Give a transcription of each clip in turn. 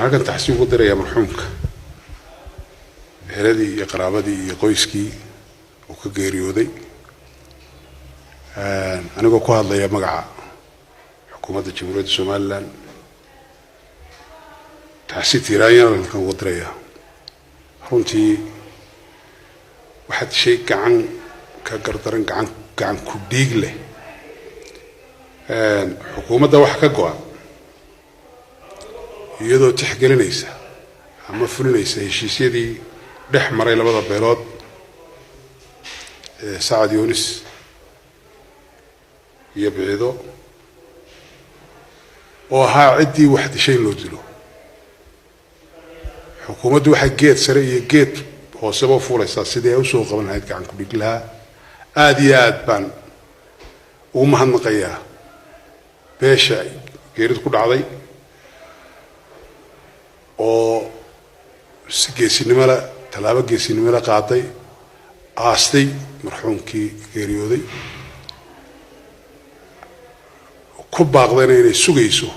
Halkan taxsi ugu dirayaa marxuumka, eheladii iyo qaraabadii iyo qoyskii uu ka geeriyooday, anigoo ku hadlaya magaca xukuumadda Jamhuuriyadda Somaliland. Taxsi tiiraanyana halkan ugu dirayaa. Runtii waxaad shay gacan ka gardaran, gacan ku dhiig leh. Xukuumadda waxa ka go-an, iyadoo tixgelinaysa ama fulinaysa heshiisyadii dhex maray labada beelood ee Sacad Yunis iyo Biciido, oo ahaa ciddii wax dishay in loo dilo, xukuumaddu waxay geed sare iyo geed hooseba fuulaysaa sidii ay usoo qaban lahayd gacan ku dhig lahaa. Aada iyo aad baan ugu mahadnaqayaa beesha geeridu ku dhacday oo si geesinimole, tallaabo geesinimole qaaday, aastay marxuumkii geeriyooday, ku baaqdayna inay sugayso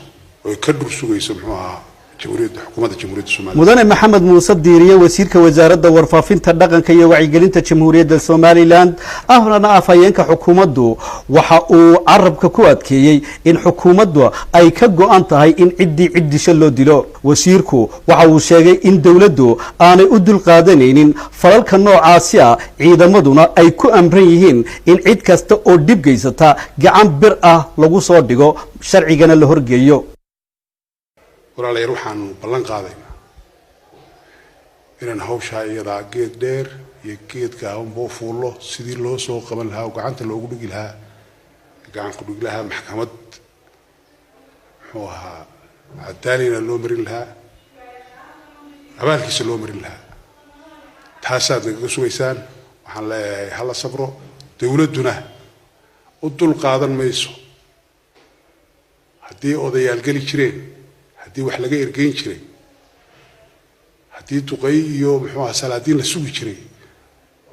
oy ka dhur sugayso, muxuu ahaa, jamhuuriyadda, xukuumadda Jamhuuriyadda Somaliya. Mudane Maxamed Muuse Diiriye, wasiirka wasaaradda warfaafinta, dhaqanka iyo wacyigelinta Jamhuuriyadda Somaliland, ahna afhayeenka xukuumaddu, waxa uu carabka ku adkeeyey in xukuumaddu ay ka go-an tahay in ciddii cid disho loo dilo. Wasiirku waxa uu sheegay in dowladdu aanay u dulqaadanaynin falalka noocaasi ah, ciidamaduna ay ku amran yihiin in cid kasta oo dhib geysata gacan bir ah lagu soo dhigo, sharcigana la horgeeyo. Walaalayaal, waxaanu ballan qaadaynaa inaan hawshaa iyadaa geed dheer iyo geed gaabanba u fuullo sidii loo soo qaban lahaa oo gacanta loogu dhigi lahaa gacan ku dhigi lahaa, maxkamad, muxuu ahaa, cadaalina loo marin lahaa, abaalkiisa loo marin lahaa. Taasaad nagaga sugaysaan. Waxaan leeyahay hala sabro. Dowladduna u dul qaadan mayso. Haddii odayaal geli jireen, haddii wax laga ergeyn jiray, haddii duqay iyo, muxuu aha, salaadiin la sugi jiray,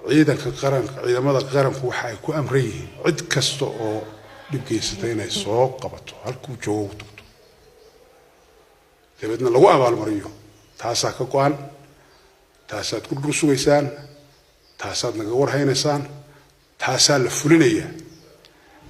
ciidanka qaranka, ciidamada qaranku waxa ay ku amran yihiin cid kasta oo dhib geysata inay soo qabato, halkuu joogo u tagto, dabeedna lagu abaalmariyo. Taasaa ka go-an, taasaad ku dhur sugaysaan, taasaad naga warhaynaysaan, taasaa la fulinayaa.